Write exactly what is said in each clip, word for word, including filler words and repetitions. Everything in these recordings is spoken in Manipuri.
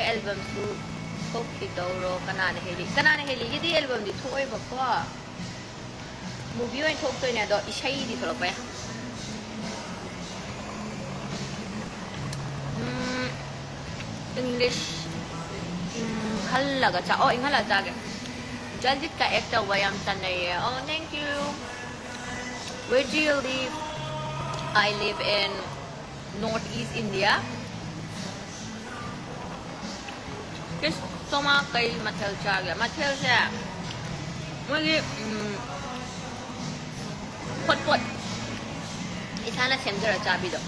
ꯑꯦꯜꯕꯝꯁꯨ ꯊꯣꯛꯈꯤꯗꯧꯔꯣ? ꯀꯅꯥꯅ ꯍꯦꯜꯂꯤ? ꯀꯅꯥꯅ ꯍꯦꯜꯂꯤꯒꯤꯗꯤ ꯑꯦꯜꯕꯝꯗꯤ ꯊꯣꯛꯑꯣꯏꯕꯀꯣ, movie ꯑꯣꯏꯅ ꯊꯣꯛꯇꯣꯏꯅꯦ꯫ ꯑꯗꯣ ꯏꯁꯩꯗꯤ ꯊꯣꯛꯂꯛꯄ ꯌꯥꯏ꯫ ꯎꯝ, English, ꯎꯝ, ꯈꯜꯂꯒ ꯆꯥ-, ꯑꯣ, ꯏꯪꯍꯜꯂꯒ ꯆꯥꯒꯦ꯫ ꯖꯜꯖꯤꯠꯀ act ꯇꯧꯕ ꯌꯥꯝ ꯆꯥꯟꯅꯩꯌꯦ꯫ Oh, thank you. Where do you live? I live in North East India. ꯀ꯭ꯔꯤꯁꯇꯣꯃꯥ ꯀꯩ ꯃꯊꯦꯜ ꯆꯥꯒꯦ? ꯃꯊꯦꯜꯁꯦ ꯃꯣꯏꯒꯤ, ꯎꯝ, ꯍꯣꯠ ꯄꯣꯠ ꯏꯁꯥꯅ ꯁꯦꯝꯖꯔ ꯆꯥꯕꯤꯗꯣ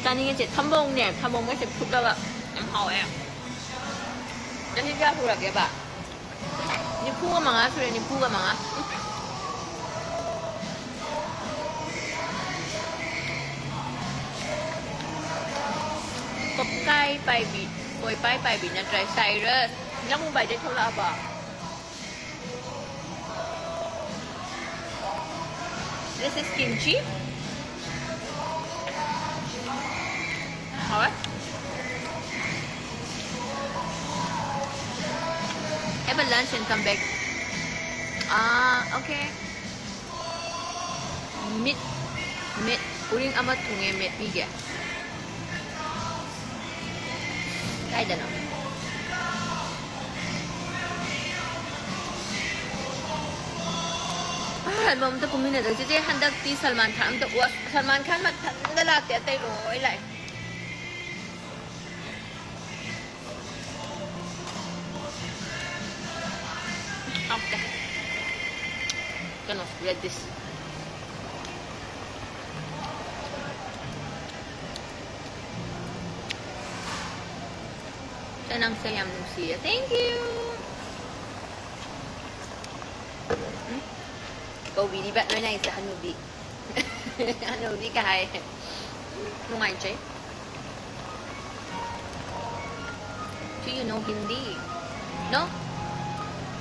ꯆꯥꯅꯤꯡꯉꯤꯁꯦ꯫ ꯊꯝꯕꯧꯅꯦ, ꯊꯝꯕꯧ ꯃꯣꯏꯁꯦ ꯐꯨꯠꯂꯒ ꯌꯥꯝ ꯍꯥꯎꯋꯦ꯫ ꯆꯍꯤ ꯀꯌꯥ ꯁꯨꯔꯒꯦꯕ? ꯅꯤꯐꯨꯒ ꯃꯉꯥ ꯁꯨꯔꯦ, ꯅꯤꯐꯨꯒ ꯃꯉꯥ꯫ ꯀꯣꯛꯀꯥꯏ ꯄꯥꯏꯕꯤ, ꯀꯣꯏꯄꯥꯏ ꯄꯥꯏꯕꯤ ꯅꯠꯇ꯭ꯔꯥ? ꯁꯥꯏꯔꯁ, ꯅꯪ ꯃꯨꯝꯕꯥꯏꯗꯩ ꯊꯣꯛꯂꯛꯑꯕꯣ? This is kimchi. ꯍꯥꯎꯋꯦ꯫ Have a lunch and come back. Ah, okay. ꯃꯤꯠ, ꯃꯤꯠ, ꯎꯔꯤꯡ ꯑꯃ ꯊꯨꯡꯉꯦ, ꯃꯦꯠꯄꯤꯒꯦ꯫ ꯀꯥꯏꯗꯅꯣ? ꯑꯥ, ꯑꯦꯜꯕꯝ ꯑꯝꯇ ꯀꯨꯝꯃꯤꯟꯅꯗꯣꯏ꯫ ꯆꯦꯆꯦ, ꯍꯟꯗꯛꯇꯤ ꯁꯜꯃꯥꯟ ꯈꯥꯟ ꯑꯝꯇ, ꯑꯁ, ꯁꯜꯃꯥꯟ ꯈꯥꯟ ꯃꯊꯟꯗ ꯂꯥꯛꯇꯦ, ꯑꯇꯩ ꯂꯣꯏ ꯂꯥꯛꯑꯦ꯫ ꯍꯥꯎꯇꯦ꯫ ꯀꯩꯅꯣ, red dish꯫ ꯁꯦ, ꯅꯪꯁꯦ ꯌꯥꯝ ꯅꯨꯡꯁꯤꯌꯦ꯫ Thank you꯫ ꯎꯝ? ꯀꯧꯕꯤꯔꯤꯕ ꯅꯣꯏꯅ ꯑꯩꯁꯦ ꯍꯅꯨꯕꯤ꯫ ꯍꯅꯨꯕꯤ ꯀꯥꯏ꯫ ꯅꯨꯡꯉꯥꯏꯖꯩ꯫ Do you know Hindi? No?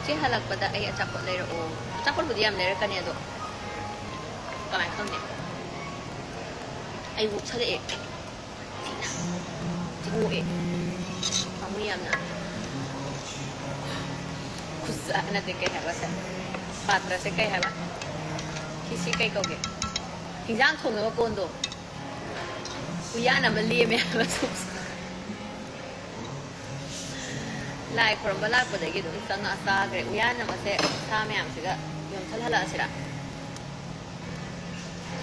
ꯆꯦ ꯍꯜꯂꯛꯄꯗ ꯑꯩ ꯑꯆꯥꯄꯣꯠ ꯂꯩꯔꯛꯑꯣ꯫ ꯑꯆꯥꯄꯣꯠꯄꯨꯗꯤ ꯌꯥꯝ ꯂꯩꯔꯛꯀꯅꯤ, ꯑꯗꯣ ꯀꯃꯥꯏꯅ ꯈꯪꯅꯤ? ꯑꯩ ꯋꯣꯛꯁꯜꯂꯛꯑꯦ꯫ ꯆꯤꯛꯃꯣꯛꯑꯦ꯫ ꯄꯥꯝꯃꯨꯏ ꯌꯥꯝꯅ꯫ ꯈꯨꯖꯥ ꯅꯠꯇꯦ, ꯀꯩ ꯍꯥꯏꯕ ꯁꯦ? ꯄꯥꯇ꯭ꯔꯁꯦ ꯀꯩ ꯍꯥꯏꯕ? ꯁꯤꯁꯤ ꯀꯩ ꯀꯧꯒꯦ? ꯍꯤꯟꯖꯥꯡ ꯊꯣꯡꯅꯕ ꯀꯣꯟꯗꯣ꯫ ꯎꯌꯥꯟ ꯑꯃ ꯂꯦꯝꯃꯦ ꯍꯥꯏꯕ ꯁꯨꯝ꯫ ꯂꯥꯏ ꯈꯨꯔꯨꯝꯕ ꯂꯥꯛꯄꯗꯒꯤ ꯑꯗꯨꯝ ꯆꯪꯉꯛꯑ ꯆꯥꯈ꯭ꯔꯦ꯫ ꯎꯌꯥꯟ ꯑꯃꯁꯦ ꯁꯥ ꯃꯌꯥꯝꯁꯤꯒ ꯌꯣꯝꯁꯜꯍꯜꯂꯛꯑꯁꯤꯔꯥ?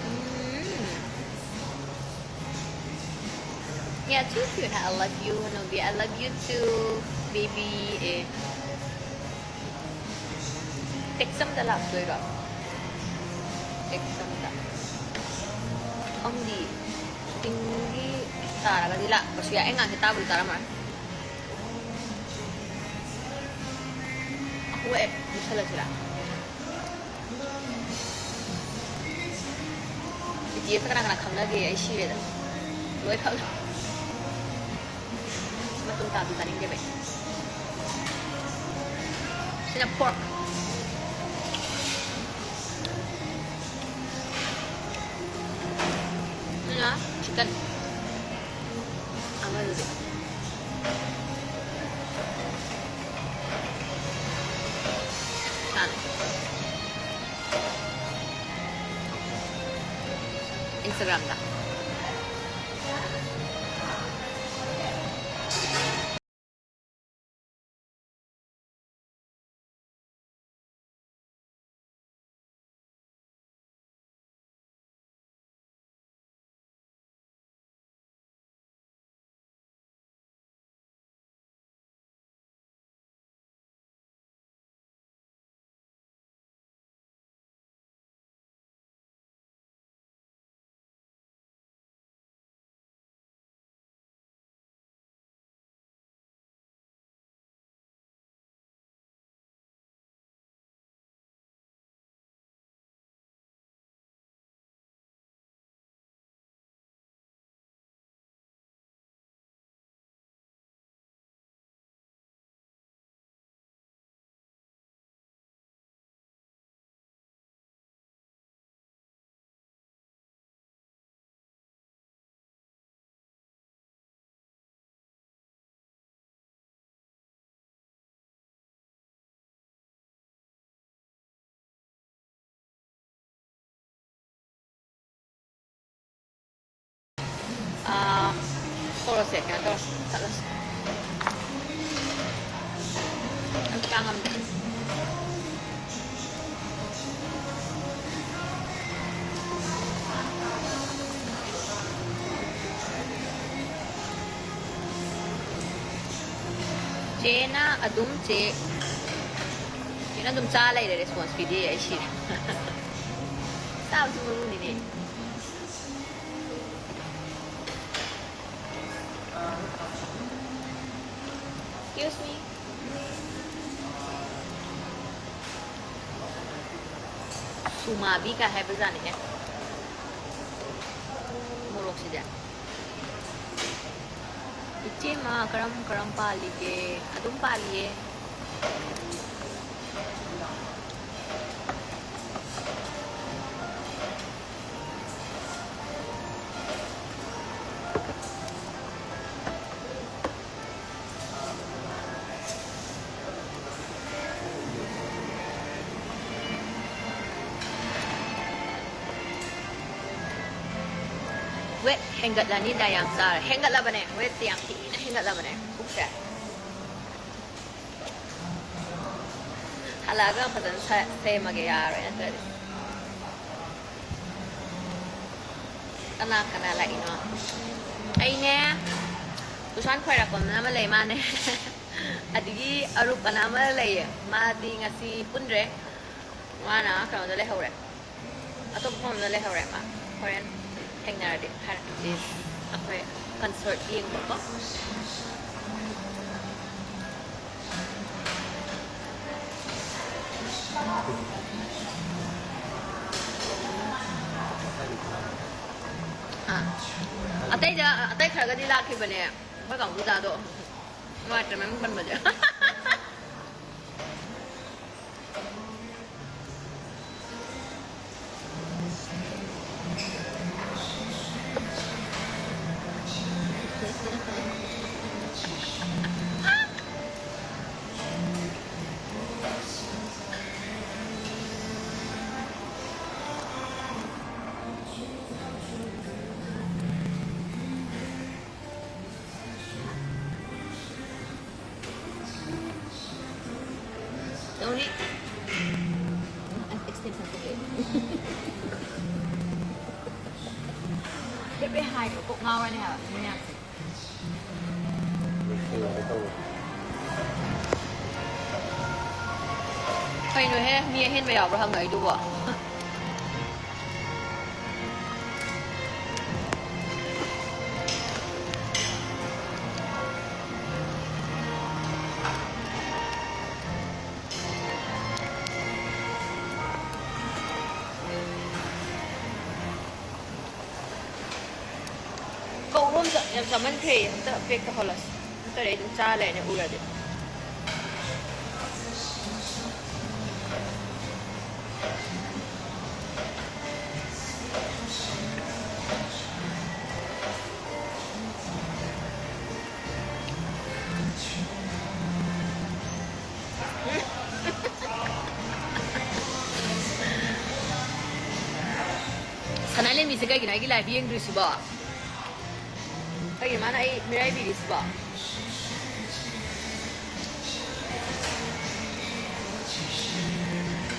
ꯎꯝ꯫ Yeah, too cute. I love you, ꯍꯅꯨꯕꯤ. I love you too, baby. A. Text ꯑꯝꯗ ꯂꯥꯛꯇꯣꯏꯔꯣ? Text ꯑꯝꯗ꯫ ꯈꯪꯗꯤ꯫ Shootingꯒꯤ ꯇꯥꯔꯒꯗꯤ ꯂꯥꯛꯄꯁꯨ ꯌꯥꯏ꯫ ꯑꯩ ꯉꯥꯡꯁꯦ ꯇꯥꯕꯨꯗꯤ ꯇꯥꯔꯝꯃꯔꯣꯏ꯫ ꯑꯍꯣꯏ, ꯃꯨꯠꯁꯜꯂꯁꯤꯔꯥ? ꯕꯤ ꯇꯤ ꯑꯦꯁ ꯀꯅꯥ ꯀꯅꯥ ꯈꯪꯅꯒꯦ? ꯑꯩ ꯁꯤꯔꯦꯗ꯫ ꯂꯣꯏ ꯈꯪꯉꯦ꯫ ꯃꯇꯨꯝ ꯇꯥꯕꯤ ꯆꯥꯅꯤꯡꯗꯦꯕ ꯑꯩ꯫ ꯁꯤꯅ pork꯫ ꯁꯤꯅ chicken꯫ ꯑꯃꯗꯨꯗꯤ꯫ ꯆꯥꯅꯤ꯫ Instagramꯗ꯫ ꯇꯧꯔꯁꯦ, ꯀꯩꯅꯣ ꯇꯧꯔꯁꯦ, ꯆꯠꯂꯁꯦ꯫ ꯑꯩ ꯆꯥ ꯉꯝꯗꯦ꯫ ꯆꯦꯅ ꯑꯗꯨꯝ ꯆꯦ, ꯆꯦꯅ ꯑꯗꯨꯝ ꯆꯥ ꯂꯩꯔꯦ, response ꯄꯤꯗꯦ, ꯑꯩ ꯁꯤꯔꯦ꯫ ꯆꯥꯕꯁꯨ ꯃꯔꯨꯅꯤꯅꯦ꯫ Excuse me. ꯁꯨꯃꯥꯕꯤ ꯀꯥꯏ ꯍꯥꯏꯕꯖꯥꯠꯅꯤꯅꯦ ꯃꯣꯔꯣꯛꯁꯤꯗꯤ꯫ ꯏꯆꯦꯃ, ꯀꯔꯝ ꯀꯔꯝ ꯄꯥꯜꯂꯤꯒꯦ? ꯑꯗꯨꯝ ꯄꯥꯜꯂꯤꯌꯦ꯫ Weight ꯍꯦꯟꯒꯠꯂꯅꯤꯗ, ꯌꯥꯝ ꯆꯥꯔꯦ꯫ ꯍꯦꯟꯒꯠꯂꯕꯅꯦ, weightꯇꯤ ꯌꯥꯝ ꯊꯤꯅ ꯍꯦꯟꯒꯠꯂꯕꯅꯦ, ꯄꯨꯛꯁꯦ꯫ ꯍꯜꯂꯛꯑꯒ ꯐꯖꯅ ꯁꯦ-, ꯁꯦꯝꯃꯒꯦ, ꯌꯥꯔꯣꯏ ꯅꯠꯇ꯭ꯔꯗꯤ꯫ ꯀꯅꯥ ꯀꯅꯥ ꯂꯥꯛꯏꯅꯣ? ꯑꯩꯅꯦ, ꯁꯨꯁꯥꯟ ꯈ꯭ꯋꯥꯏꯔꯥꯛꯄꯝꯅ ꯑꯃ ꯂꯩ, ꯃꯥꯅꯦ꯫ ꯑꯗꯒꯤ ꯑꯔꯨꯞ ꯑꯅ ꯑꯃ ꯂꯩꯌꯦ, ꯃꯥꯗꯤ ꯉꯁꯤ ꯄꯨꯟꯗ꯭ꯔꯦ, ꯃꯥꯅ ꯀꯩꯅꯣꯗ ꯂꯩꯍꯧꯔꯦ꯫ ꯑꯇꯣꯞꯄ ꯃꯐꯝꯗ ꯂꯩꯍꯧꯔꯦ ꯃꯥ꯫ ꯍꯣꯔꯦꯟ ꯊꯦꯡꯅꯔꯗꯤ ꯍꯥꯏꯔꯛꯀꯦ꯫ ꯑꯩꯈꯣꯏ concert ꯌꯦꯡꯕꯀꯣ꯫ ꯑꯥ꯫ ꯑꯇꯩꯗ, ꯑꯇꯩ ꯈꯔꯒꯗꯤ ꯂꯥꯛꯈꯤꯕꯅꯦ꯫ ꯑꯩꯈꯣꯏ ꯀꯥꯡꯕꯨꯗ ꯑꯗꯣ ꯅꯨꯡꯉꯥꯏꯇ꯭ꯔꯦ ꯃꯃꯤꯡ ꯄꯟꯕꯁꯦ꯫ ꯑꯁ, extension ꯊꯣꯛꯂꯛꯑꯦ꯫ ꯄꯦ ꯄꯦ ꯍꯥꯏꯔꯣ, ꯀꯣꯛ ꯉꯥꯎꯔꯅꯤ ꯍꯥꯏꯕ ꯃꯤ ꯃꯌꯥꯝꯁꯦ꯫ ꯀꯩꯅꯣꯍꯦ, ꯃꯤ ꯑꯍꯦꯟꯕ ꯌꯥꯎꯕ꯭ꯔꯥ ꯍꯪꯉꯛꯏꯗꯨꯕꯣ? ꯀꯧꯔꯣꯝꯗ ꯌꯥꯝ ꯆꯥꯃꯟꯈ꯭ꯔꯦ, ꯑꯝꯇ pack ꯇꯧꯍꯜꯂꯁꯤ꯫ ꯅꯠꯇ꯭ꯔꯗꯤ ꯑꯗꯨꯝ ꯆꯥ ꯂꯩꯔꯅꯤ ꯎꯔꯗꯤ꯫ ꯁꯅꯥꯂꯦꯝꯕꯤꯁꯦ ꯀꯩꯒꯤꯅꯣ ꯑꯩꯒꯤ live ꯌꯦꯡꯗ꯭ꯔꯤꯁꯤꯕꯣ? ꯀꯩꯒꯤꯅꯣ ꯃꯥꯅ ꯑꯩ ꯃꯤꯔꯥꯏꯕꯤꯔꯤꯁꯤꯕꯣ?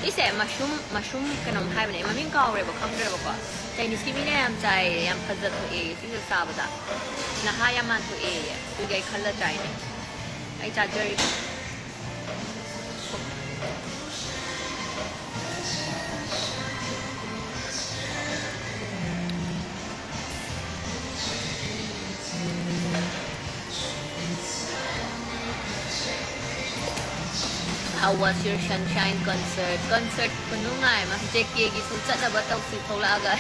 ꯁꯤꯁꯦ mushroom, mushroom ꯀꯩꯅꯣꯝ ꯍꯥꯏꯕꯅꯦ, ꯃꯃꯤꯡ ꯀꯥꯎꯔꯦꯕ, ꯈꯪꯗ꯭ꯔꯦꯕꯀꯣ꯫ Chinese ꯀꯤ ꯃꯤꯅ ꯌꯥꯝ ꯆꯥꯏꯌꯦ, ꯌꯥꯝ ꯐꯖꯊꯣꯛꯑꯦ ꯁꯤꯁꯦ ꯆꯥꯕꯗ, ꯅꯍꯥ ꯌꯥꯝ ꯃꯥꯟꯊꯣꯛꯑꯦ꯫ ꯑꯗꯨꯒꯤ ꯑꯩ ꯈꯜꯂ ꯆꯥꯏꯅꯦ꯫ ꯑꯩ ꯆꯥꯖꯔꯤꯕ꯫ How was your Sunshine concert? Concert ꯈꯨꯅꯨꯡꯉꯥꯏ ꯑꯃ꯫ J K ꯒꯤꯁꯨ ꯆꯠꯅꯕ ꯇꯧꯁꯤ ꯊꯣꯛꯂꯛꯑꯒ꯫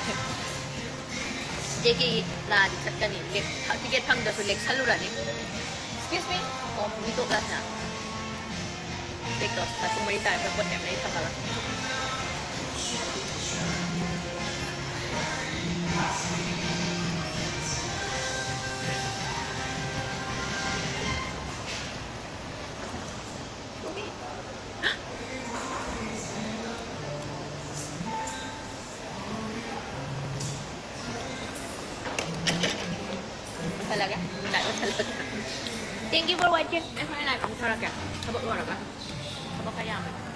J K ꯂꯥꯛꯑꯗꯤ ꯆꯠꯀꯅꯤ꯫ ꯂꯦꯛ-, ticket ꯐꯪꯗ꯭ꯔꯁꯨ ꯂꯦꯛꯁꯜꯂꯨꯔꯅꯤ꯫ Excuse me? ꯑꯣ, ꯃꯤ ꯇꯣꯛꯂꯁꯤꯅ꯫ Break ꯇꯧꯔꯁꯤ꯫ ꯄꯨꯡ ꯃꯔꯤ ꯇꯥꯔꯦ꯫ ꯄꯣꯠ ꯃꯌꯥꯝ ꯂꯩ ꯊꯝꯃꯒ꯫ ꯃꯨꯊꯠꯂꯒꯦ꯫ Live ꯃꯨꯊꯠꯂꯒꯦ꯫ Thank you for watching. ꯑꯩ ꯍꯣꯔꯦꯟ live ꯑꯃꯨꯛ ꯊꯥꯔꯛꯀꯦ꯫ ꯊꯕꯛ ꯂꯣꯏꯔꯒ꯫ ꯊꯕꯛ ꯈꯔ ꯌꯥꯝꯃꯦ꯫